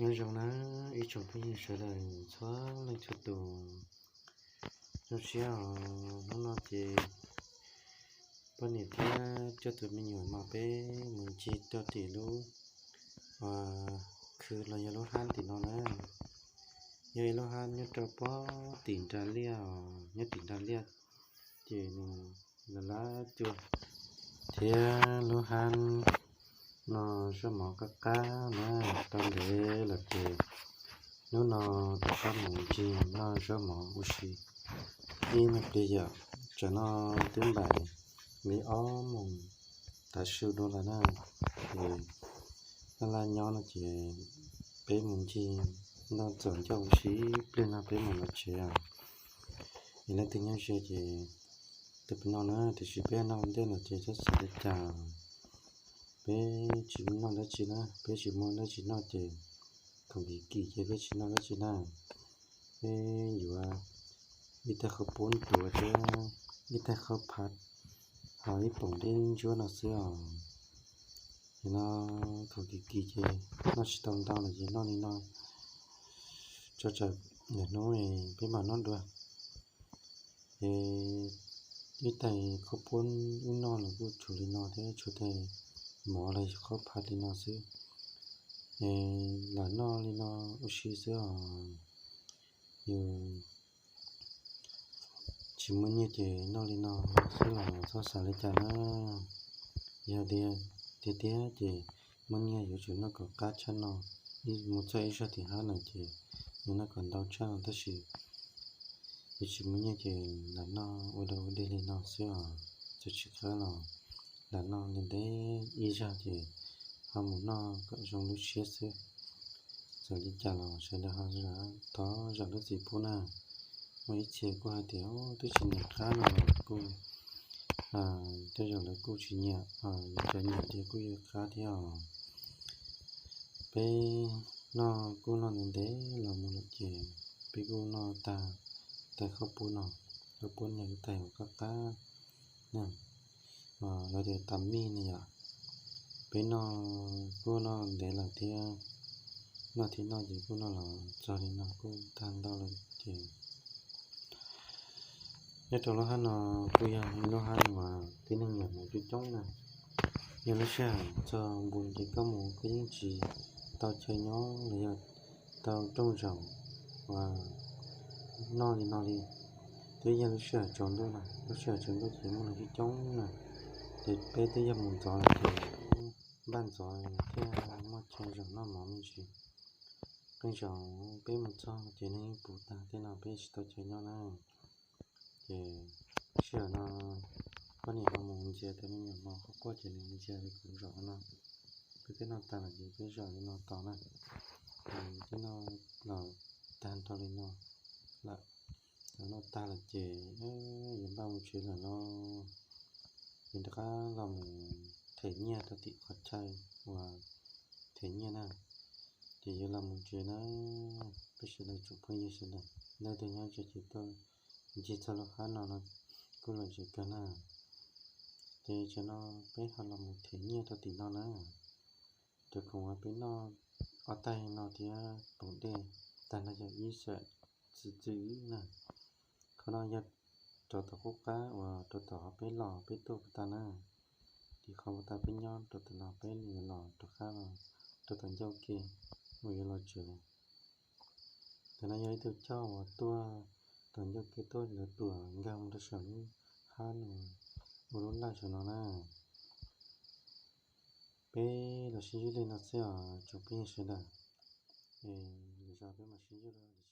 Nyob zoo na ib tsoom phooj ywg sawv daws txhua leej txhua tus. Zoo siab os, hnub no ces poj niam thiab coj tus me nyuam no peb mus ncig rau tim lub khw los yog lub hab tim no na. Yog ib lub hab nyob rau pem tim Nra Liaj os, nyob tim Nra Liaj ces nws laj laj cua thiab lub hab no zaub mov qab qab na, tau ntev lawm ces hnub no rov qab mus ncig noj zaub mov ua si ib me pliag yom. Tsam no twb npaum li ob moos tav su dua lawm na, ces laj laj nyob no ces peb mus ncig noj txaus ncauj ua si ib pliag no peb mam los tsev os. Es leej twg nyob ze ces tus pem no na, tiam sis peb noj ua ntej no ces txhob xav li cas. Peb tsis noj dab tsi na, peb tsis muaj dab tsi noj ces khoom kim kim ces peb tsis noj dab tsi na. Peb yuav ib tais qhaub poob tuav thiab ib tais qhaub phav ho ib poom dib ntsuab no xwb os. Ces no khoom kim kim ces noj tsis tau ntau lawm ces noj li no tso tsam nram hnub peb mam noj dua. Es ib tais qhaub poob wb noj los kuj tshuav li no thiab, tshuav tais mov los yog qhaub phav li no xwb. Es lam noj li no ua si xwb os. Yus tsis muaj nyiaj ces noj li no xwb los txhob xav li cas na. Yog tiag tiag ces muaj nyiaj yuav tsum noj kom qab tshaj no, mus txog ib zaug tim hab no ces yuav noj kom ntau tshaj no, tab sis yus tsis muaj nyiaj ces lam noj ua dog ua dig li no xwb os. Txawm tsis qab los lam noj ntev ntev ib zaug ces ho mus noj kom zoo lub siab xwb. Txawm li cas los sawv daws ho thov zam lub txim pub na. Muaj ib txhia kuj hais tias twb tsis nyiam qab no los kuj, tej zaum lawv kuj tsis nyiam, yus cov nyiam ces kuj yuav qab thiab os. Peb noj kuj noj ntev ntev los mus lawm ces peb kuj noj tag tais qhaub poob no, qhaub poob no tais uas qab qab na, lawv tias tas mij ne yom. Peb noj kuj noj ntev lawm thiab, noj thiab noj ces kuj noj los txog li no kuj tag ntau lawm ces nyob rau lub hab no kuj yog ib lub hab uas tib neeg nyiam mus coob coob na. Yog lub sij hawm txog npun ces koj mus koj yeej tsis tau chaw nyob los yog tau rooj zaum uas noj li no li. Twb yog lub sij hawm tsaus ntuj na, lub sij hawm tsaus ntuj ces muaj neeg coob coob na, ces peb twb yog mus ntxov lawm ces npaj ntxov thiaj muaj chaw zaum noj mov me ntsis. Qee zaum peb mus txog ces neeg yeej puv tag tej no peb tsis tau chaw nyob na. Ces sij hawm no poj niam ho mus ntxias tus me nyuam mov quaj quaj ces nws ntxias li kuv zaum no. Peb twb noj tag lawm ces peb zaum li no tos na. Ces peb noj los tag nrho li no lawm, noj tag lawm ces yuav npaj mus tsev lawm no. Yuav rov qab los mus them nyiaj rau tim qhov chaw uas them nyiaj na. Ces yuav los mus tsev na. Peb sawv daws tsoom phooj ywg sawv daws, leej twg nyob ze ces tuaj ncig txog lub hab no no kuj lom zem kawg na. Ces tsam no peb ho los mus them nyiaj rau tim no na. Cov khoom uas peb noj ob tais no thiab poom dej tag no yog ib xees txwv txwv na. Qhov no yog rau tom qub qab uas rau tom peb los peb tuaj puag ta na. Tim qhov puag ta peb nyob rau tom no peb yuav los rov qab los rau tom ncauj ke uas yuav los tsev. Ntawm no yog ib tug choj uas tuaj tom ncauj ke tuaj lawv tuam nkag mus rau saum lub hab no ua lub laj saum no na. Peb los sib ntsib li no xwb os tsoom phooj ywg sawv daws. Lwm zaus peb mam sib ntsib dua.